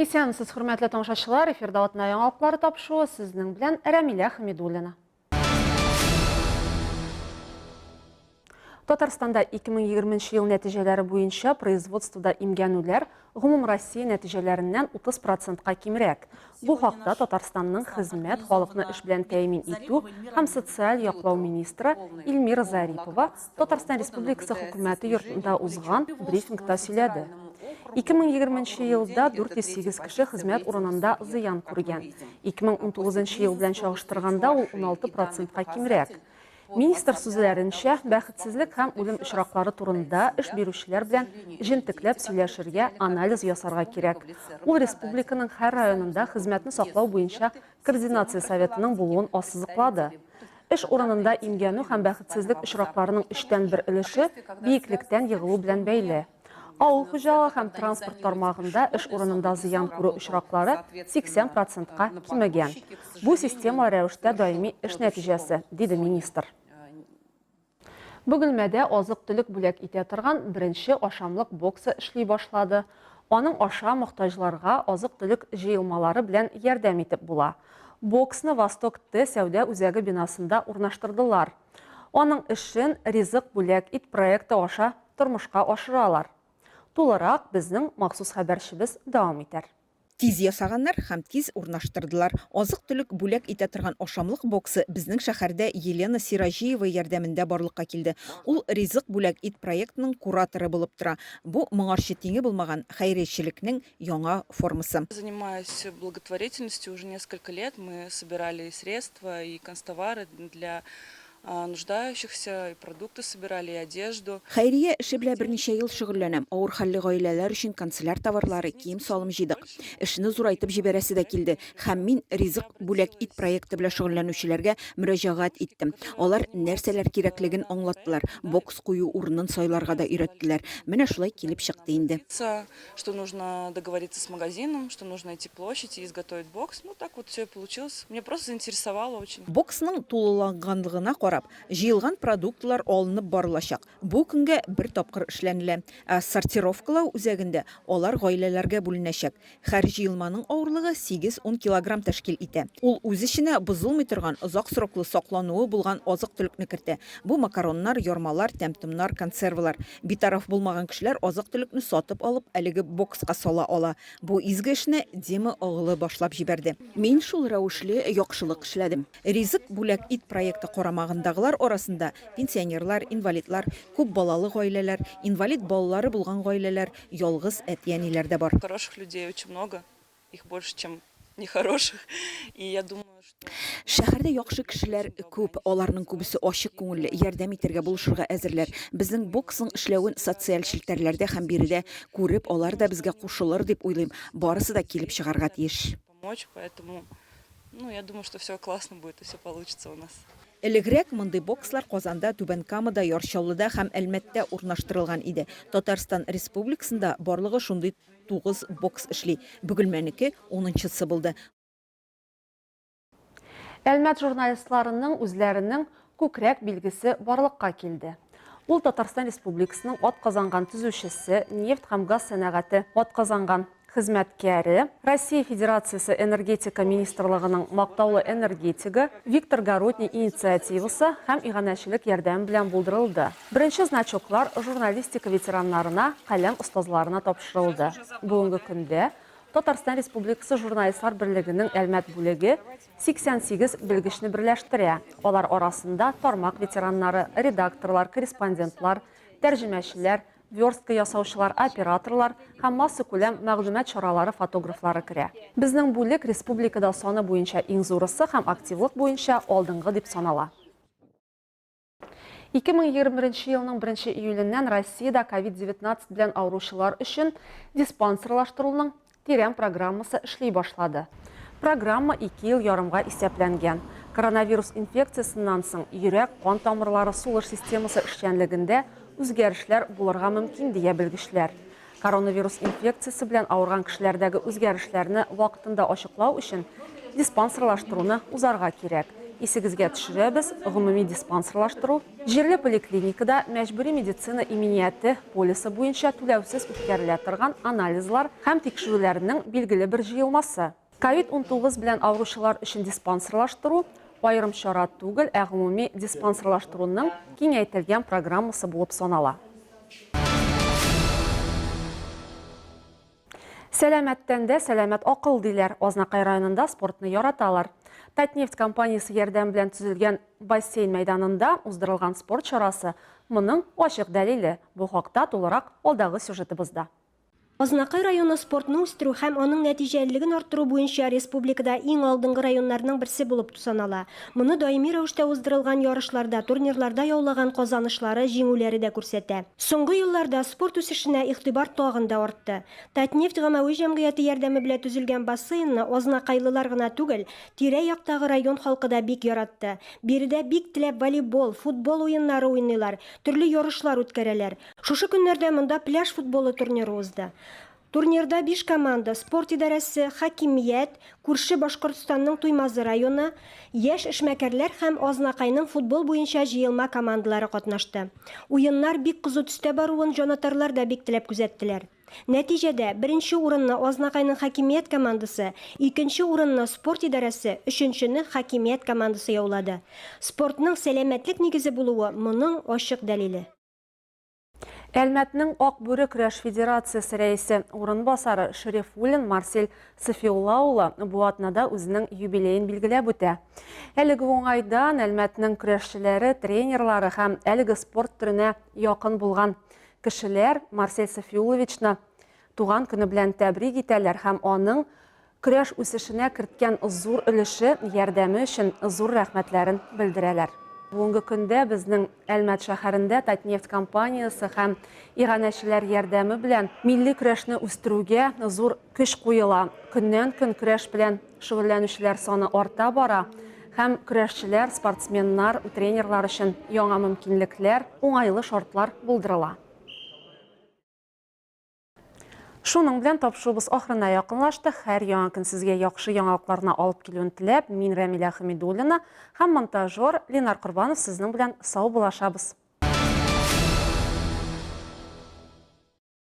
Исәнмесез, хөрмәтле тамашачылар! Эфирда атна яңалыклары тапшыруы сезнең белән Рәмилә Хәмидуллина. Татарстанда 2020 ел нәтиҗәләре буенча производствода имгәнүләр гомумроссия нәтиҗәләреннән 30 процентка кимрәк. Бу хакта Татарстанның хезмәт, халыкны эш белән тәэмин итү һәм социаль яклау министры Эльмира Зарипова Татарстан Республикасы Хөкүмәте йортында узган брифингта сөйләде. 2020 елда 408 кеше хезмәт урынында зыян күргән. 2019 ел белән чагыштырганда ул 16 процентка кимрәк. Министр сүзләренчә, бәхетсезлек һәм үлем очраклары турында эш бирүчеләр белән җентекләп сөйләшергә, анализ ясарга кирәк. Ул республиканың һәр районында хезмәтне саклау буенча координация советының булуын ассызыклады. Эш урынында имгәнү һәм бәхетсезлек очракларының өчтән бер өлеше биеклектән егылу белән бәйле. Авыл хуҗалыгы һәм транспорт тармагында эш урынында зыян күрү очраклары 80 процентка кимегән. Бу системалы рәвештә даими эш нәтиҗәсе, диде министр. Бөгелмәдә азык-төлек бүләк итә торган беренче ашамлык боксы эшли башлады. Аның аша мохтаҗларга азык-төлек җыелмалары белән ярдәм итеп була. Боксны Восток-Т сәүдә үзәге бинасында урнаштырдылар. Аның эшен Ризык бүләк ит проекты аша тормышка ашыралар. Тулырак безнең махсус хәбәрчебез дәвам итәр. Тиз ясаганнар һәм тиз урнаштырдылар. Азык-төлек бүләк итә торган ашамлык боксы безнең шәһәрдә Елена Сираҗиева ярдәмендә барлыкка килде. Ул Ризык бүләк ит проектының кураторы булып тора. Бу, моңарчы тиңе булмаган хәйриячелекнең яңа формасы. Занимаюсь благотворительностью уже несколько лет. Мы собирали и средства, и канцтовары для нуждающихся, и продукты собирали, и одежду. Хәйрия эше белән берничә ел шөгыльләнәм. Авыр хәлле гаиләләр өчен канцеляр товарлары, кием-салым җыйдык. Эшне зурайтып җибәрәсе дә килде. Һәм мин Ризык бүләк ит проекты белән шөгыльләнүчеләргә мөрәҗәгать иттем. Алар нәрсәләр кирәклеген аңлаттылар, бокс кую урынын сайларга да өйрәттеләр. Менә шулай килеп чыкты инде. Что нужно договориться с магазином, что нужно найти площадь и изготовить бокс. Ну, так вот все и получилось. Меня просто заинтересовало очень. Боксның тулыланганлыгына карап, җыелган продуктлар алынып барылачак. Бу көнгә бер тапкыр эшләнелә. Ә сортировкалау үзәгендә алар гаиләләргә бүленәчәк. Һәр җыелманың авырлыгы сигез-ун килограмм тәшкил итә. Ул үз эченә бозылмый торган, озак сроклы саклануы булган азык-төлекне кертә. Бу макароннар, ярмалар, тәм-томнар, консервалар. Битараф булмаган кешеләр азык-төлекне сатып алып, әлеге бокска сала ала. Бу изге эшне Дима оглы башлап җибәрде. Мин шул рәвешле яхшылык эшләдем. Ризык бүләк ит проекты карамагындагылар арасында пенсионерлар, инвалидлар, күп балалы гаиләләр, инвалид балалары булган гаиләләр, ялгыз әти-әниләр дә бар. Хороших людей очень много, их больше, чем нехороших, и я думаю, что. Шәһәрдә яхшы кешеләр күп, аларның күбесе ачык күңелле, ярдәм итәргә, булышырга әзерләр. Безнең боксның эшләвен социаль челтәрләрдә һәм биредә күреп, алар да безгә кушылыр дип уйлыйм. Барысы да килеп чыгарга тиеш. Помочь, поэтому, ну, я думаю, что все классно будет и все получится у нас. Элегрәк мондый бокслар Казанда, Түбән Камада, Яр Чаллыда һәм Әлмәттә урнаштырылган иде. Татарстан Республикасында барлыгы шундый тугыз бокс эшли. Бөгелмәнеке унынчысы булды. Әлмәт журналистларының үзләренең күкрәк билгесе барлыкка килде. Ул Татарстан Республикасының атказанган төзүчесе, нефть һәм газ сәнәгате атказанган хезмәткәре, Россия Федерациясе Энергетика министрлыгының мактаулы энергетигы Виктор Городний инициативасы һәм иганәчелек ярдәме белән булдырылды. Беренче значоклар журналистика ветераннарына, каләм остазларына тапшырылды. Бүгенге көндә Татарстан Республикасы Журналистлар берлегенең Әлмәт бүлеге 88 белгечне берләштерә. Алар арасында тармак ветераннары, редакторлар, корреспондентлар, тәрҗемәчеләр, верстка ясаучылар, операторлар һәм массакүләм мәгълүмат чаралары фотографлары керә. Безнең бүлек республикада саны буенча иң зурысы һәм активлык буенча алдынгы дип санала. 2021 елның 1 июленнән Россиядә COVID-19 белән авыручылар өчен диспансерлаштыруның тирән программасы эшли башлады. Программа ике ел ярымга исәпләнгән. Коронавирус инфекциясеннән соң йөрәк, кан тамырлары, сулыш системасы эшчәнлегендә үзгәрешләр булырга мөмкин, дия белгечләр. Коронавирус инфекциясе белән авырган кешеләрдәге үзгәрешләрне вакытында ачыклау өчен диспансерлаштыруны узарга кирәк. Исегезгә төшерәбез, гомуми диспансерлаштыру, җирле поликлиникада мәҗбүри медицина иминияте полисы буенча түләүсез үткәрелә торган анализлар һәм тикшерүләрнең билгеле бер җыелмасы. Ковид 19 белән авыручылар өчен диспансерлаштыру, аерым чара түгел, ә гомуми диспансерлаштыруның киңәйтелгән программасы булып санала. Сәламәт тәндә сәламәт акыл, диләр. Азнакай районында спортны яраталар. Татнефть компаниясе ярдәме белән төзелгән бассейн мәйданында уздырылган спорт чарасы моның ачык дәлиле. Бу хакта тулырак алдагы сюжетыбызда. Азнакай районы спортны үстерү һәм аның нәтиҗәлелеген арттыру буенча республикада иң алдынгы районнарның берсе булып санала. Моны даими рәвештә уздырылган ярышларда, турнирларда яулаган казанышлары, җиңүләре дә күрсәтә. Соңгы елларда спорт үсешенә игътибар тагын да артты. Татнефть гамәви җәмгыяте ярдәме белән төзелгән бассейнны азнакайлылар гына түгел, тирә-яктагы район халкы да бик яратты. Биредә бик теләп волейбол, футбол уеннары уйныйлар, төрле ярышлар үткәрәләр. Шушы көннәрдә монда пляж футболы турниры узды. Турнирда биш команда, спорт идарәсе, хакимият, күрше Башкортстанның Туймазы районы, яшь эшмәкәрләр һәм Азнакайның футбол буенча җыелма командалары катнашты. Уеннар бик кызу төстә баруын җанатарлар да бик теләп күзәттеләр. Нәтиҗәдә, беренче урынны Азнакайның хакимият командасы, икенче урынны спорт идарәсе, өченчене хакимият командасы яулады. Спортның сәламәтлек нигезе булуы моның ачык дәлиле. Әлмәтнең Ак бүре көрәш федерациясе рәисе урынбасары Шәрифуллин Марсель Сафиулла улы бу атнада үзенең юбилеен билгеләп үтә. Әлеге уңайдан Әлмәтнең көрәшчеләре, тренерлары һәм әлеге спорт төренә якын булган кешеләр Марсель Сафиулловичны туган көне белән тәбрик итәләр һәм аның Көрәш үсешенә керткән зур өлеше, ярдәме өчен зур рәхмәтләрен белдерәләр. Бүгенге көндә безнең Әлмәт шәһәрендә Татнефть компаниясе һәм иганәчеләр ярдәме белән милли көрәшне үстерүгә зур көч куела. Көннән-көн көрәш белән шөгыльләнүчеләр саны арта бара һәм көрәшчеләр, спортсменнар, тренерлар өчен яңа мөмкинлекләр, уңайлы шартлар булдырыла. Шуның белән тапшыруыбыз ахырына якынлашты. Һәр яңа көн сезгә яхшы яңалыкларны алып килүен теләп, мин Рәмилә Хәмидуллина һәм монтажер Ленар Корбанов сезнең белән саубуллашабыз.